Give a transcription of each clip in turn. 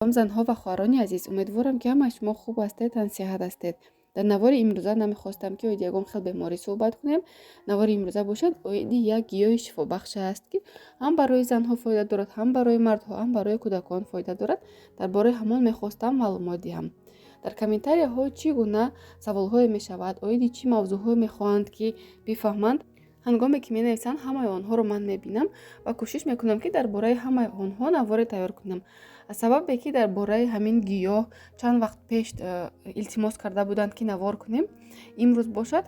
Салом, занҳо ва хоҳарони азиз! Умедворам, ки ҳамаи шумо хуб ҳастед, тансиҳат ҳастед. Дар навори имрӯза намехостам, ки оиди ягон хел беморӣ суҳбат кунем. Навори имрӯза бошад, оиди як гиёҳи шифобахш аст, ки ҳам барои занҳо фоида дорад, ҳам барои мардҳо, ҳам барои кӯдакон фоида дорад. Дар бораи ҳамон мехостам маълумот диҳам. Дар комментарияҳо чӣ гуна саволҳое мешавад, оиди чӣ мавзӯъҳое мехоҳанд, ки бифаҳманд, ҳангоме ки менависанд, ҳамаи онҳоро ман мебинам ва кӯшиш мекунам, ки дар бораи ҳамаи онҳо наворе тайёр кунам. Аз сабабе ки дар бораи ҳамин гиёҳ чанд вақт пеш илтимос карда буданд, ки навор кунем, имрӯз бошад,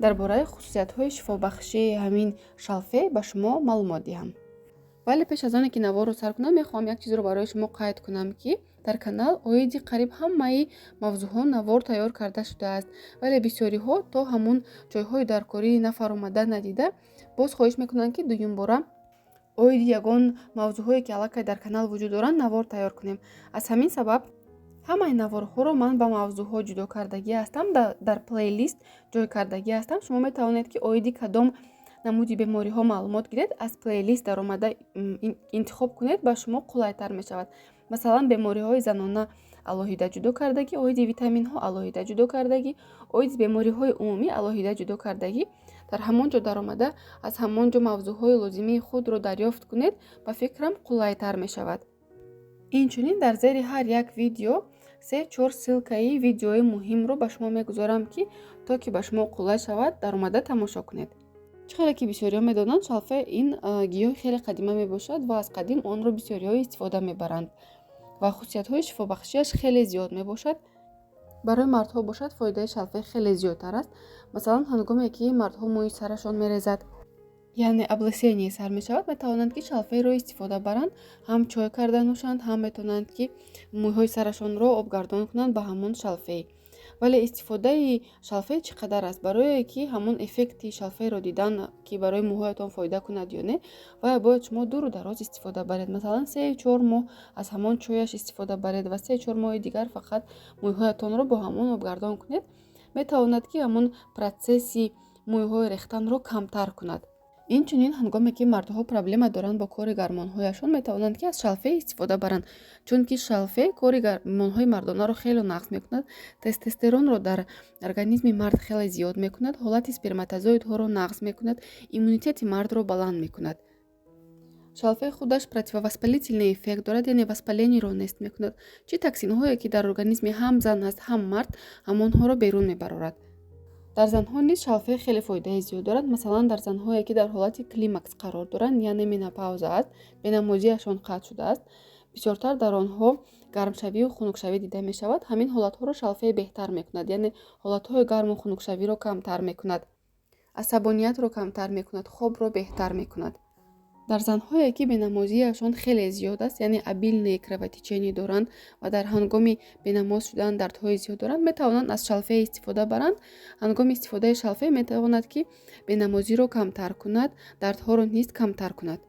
дар бораи хусусиятҳои шифобахшии ҳамин шалфей ба шумо маълумот диҳам. Вале пеш аз оне ки наворро сар кунам, мехоҳам як чизро барои шумо қайд кунам, ки дар канал оиди қариб ҳамаи мавзӯъҳо навор тайёр карда шудааст, вале бисёриҳо то ҳамун ҷойҳои даркорӣ нафаромада, надида, боз хоҳиш мекунанд, ки дуюмбора оиди ягон мавзӯъҳое, ки аллакай дар канал вуҷуд доранд, навор тайёр кунем. Аз ҳамин сабаб ҳамаи наворҳоро ман ба мавзӯъҳо ҷудо кардагӣ ҳастам, дар плейлист ҷой кардагӣ ҳастам. Шумо метавонед, ки оиди кадом намуди бемориҳо маълумот гиред, аз плейлист даромада интихоб кунед, ба шумо қулайтар мешавад. Масалан, бемориҳои занона алоҳида ҷудо кардагӣ, оиди витаминҳо алоҳида ҷудо кардагӣ, оиди бемориҳои умумӣ алоҳида ҷудо кардагӣ. Дар ҳамон ҷо даромада, аз ҳамон ҷо мавзӯъҳои лозимии худро дарёфт кунед, ба фикрам, қулайтар мешавад. Инчунин дар зери ҳар як видео се чор ссылкаи видеои муҳимро ба шумо мегузорам, ки то ки ба шумо қулай шавад, даромада тамошо кунед. Чӣ хеле ки бисёриҳо медонанд, шалфей ин гиёҳи хеле қадима мебошад ва аз қадим онро бисёриҳо истифода мебаранд ва хусусиятҳои шифобахшиаш хеле зиёд мебошад. Барои мардҳо бошад, фоидаи шалфей хеле зиёдтар аст. Масалан, ҳангоме ки мардҳо мӯи сарашон мерезад, яъне облысение сар мешавад, метавонанд, ки шалфейро истифода баранд, ҳам чой карда нӯшанд, ҳам метавонанд, ки мӯйҳои сарашонро обгардон кунанд ба ҳамон шалфей. Вале истифодаи шалфей чӣ қадар аст? Барое ки ҳамон эффекти шалфейро дидан, ки барои мӯйҳоятон фоида кунад ё не, вая бояд шумо дуру дароз истифода баред. Масалан, 3-4 моҳ аз ҳамон чояш истифода баред ва 3-4 моҳи дигар фақат мӯйҳоятонро бо ҳамон обгардон кунед. Метавонад, ки ҳамон процесси мӯйҳои рехтанро камтар кунад. Инчунин, ҳангоме ки мардҳо проблема доранд бо кори гормонҳояшон, метавонанд, ки аз шалфей истифода баранд, чунки шалфей кори гормонҳои мардонаро хеле нағз мекунад, тестостеронро дар организми мард хеле зиёд мекунад, ҳолати сперматозоидҳоро нағз мекунад, иммунитети мардро баланд мекунад. Шалфей худаш противовоспалительный эффект дорад, яъне воспалениеро нест мекунад. Чӣ токсинҳое ки дар организми ҳам зан аст, ҳам мард, ҳамонҳоро берун мебарорад. Дар занҳо низ шалфей хеле фоидаи зиёд дорад. Масалан, дар занҳое ки дар ҳолати климакс қарор доранд, яъне менопауза аст, бенамозиашон қатъ шудааст, бисёртар дар онҳо гармшавию хунукшавӣ дида мешавад. Ҳамин ҳолатҳоро шалфей беҳтар мекунад, яъне ҳолатҳои гарму хунукшавиро камтар мекунад, асабониятро камтар мекунад, хобро беҳтар мекунад. Дар занҳое ки бенамозиашон хеле зиёд аст, яъне обильное кровотечение доранд ва дар ҳангоми бенамоз шудан дардҳои зиёд доранд, метавонанд аз шалфей истифода баранд. Ҳангоми истифодаи шалфей метавонад, ки бенамозиро камтар кунад, дардҳоро низ камтар кунад.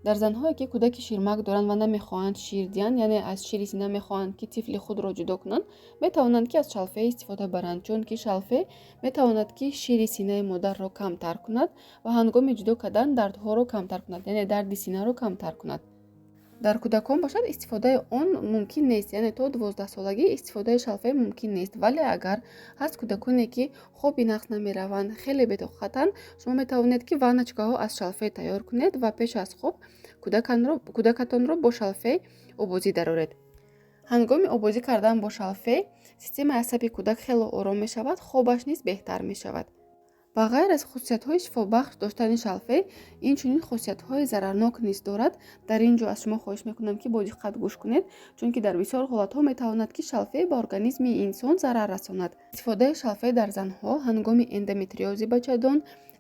Дар занҳое ки кӯдаки ширмак доранд ва намехоҳанд шир диҳанд, яъне аз шири сина мехоҳанд, ки тифли худро ҷудо кунанд, метавонанд, ки аз шалфей истифода баранд, чунки шалфей метавонад, ки шири синаи модарро камтар кунад ва ҳангоми ҷудо кардан дардҳоро камтар кунад, яъне дарди синаро камтар кунад. Дар кӯдакон бошад, истифодаи он мумкин нест, яъне то 12-солагӣ истифодаи шалфей мумкин нест. Вале агар ҳаст кӯдаконе, ки хоби нағз намераванд, хеле бетоқатанд, шумо метавонед, ки ванночкаҳо аз шалфей тайёр кунед ва пеш аз хоб кӯдакатонро бо шалфей обозӣ дароред. Ҳангоми обозӣ кардан бо шалфей системаи асаби кӯдак хеле ором мешавад, хобаш низ беҳтар мешавад. Ба ғайр аз хусусиятҳои шифобахш доштани шалфей, инчунин хосиятҳои зарарнок низ дорад. Дар ин ҷо аз шумо хоҳиш мекунам, ки бо диққат гӯш кунед, чунки дар бисёр ҳолатҳо метавонад, ки шалфей ба организми инсон зарар расонад. Истифодаи шалфей дар занҳо ҳангоми эндометриози бачадон,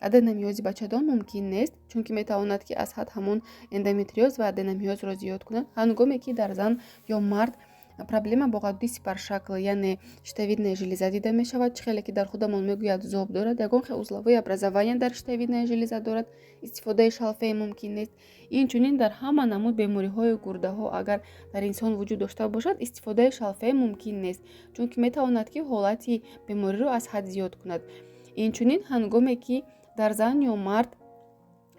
аденомиози бачадон мумкин нест, чунки метавонад, ки аз ҳад ҳамон эндометриоз ва аденомиозро зиёд кунад. Ҳангоме ки дар зан ё мард проблема бо ғадуди сипаршакл, яъне щитовидная железа дида мешавад, чӣ хеле ки дар худамон мегӯяд, зоб дорад, ягон хел узловые образования дар щитовидная железа дорад, истифодаи шалфей мумкин нест. Инчунин дар ҳама намуд бемориҳои гурдаҳо агар дар инсон вуҷуд дошта бошад, истифодаи шалфей мумкин нест, чунки метавонад, ки ҳолати бемориро аз ҳад зиёд кунад. Инчунин, ҳангоме ки дар зан ё мард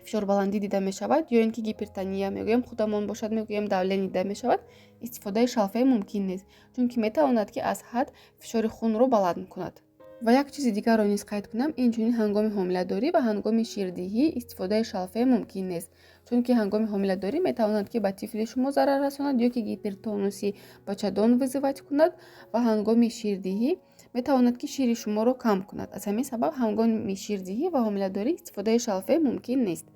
Фишорбаландӣ дида мешавад ё ин ки гипертония мегӯем, худамон бошад, мегӯем, давление дида мешавад, истифодаи шалфей мумкин нест, чунки метавонад, ки аз ҳад фишори хунро баланд кунад. Ва як чизи дигарро низ қайд кунам: инчунин ҳангоми ҳомиладорӣ ва ҳангоми ширдиҳӣ истифодаи шалфей мумкин нест, чунки ҳангоми ҳомиладорӣ метавонад, ки ба тифли шумо зарар расонад ё ки гипертонуси бачадон вызывать кунад ва ҳангоми ширдиҳӣ метавонад, ки шири шуморо кам кунад. Аз ҳамин сабаб ҳангоми ширдиҳӣ ва ҳомиладорӣ истифодаи шалфей мумкин нест.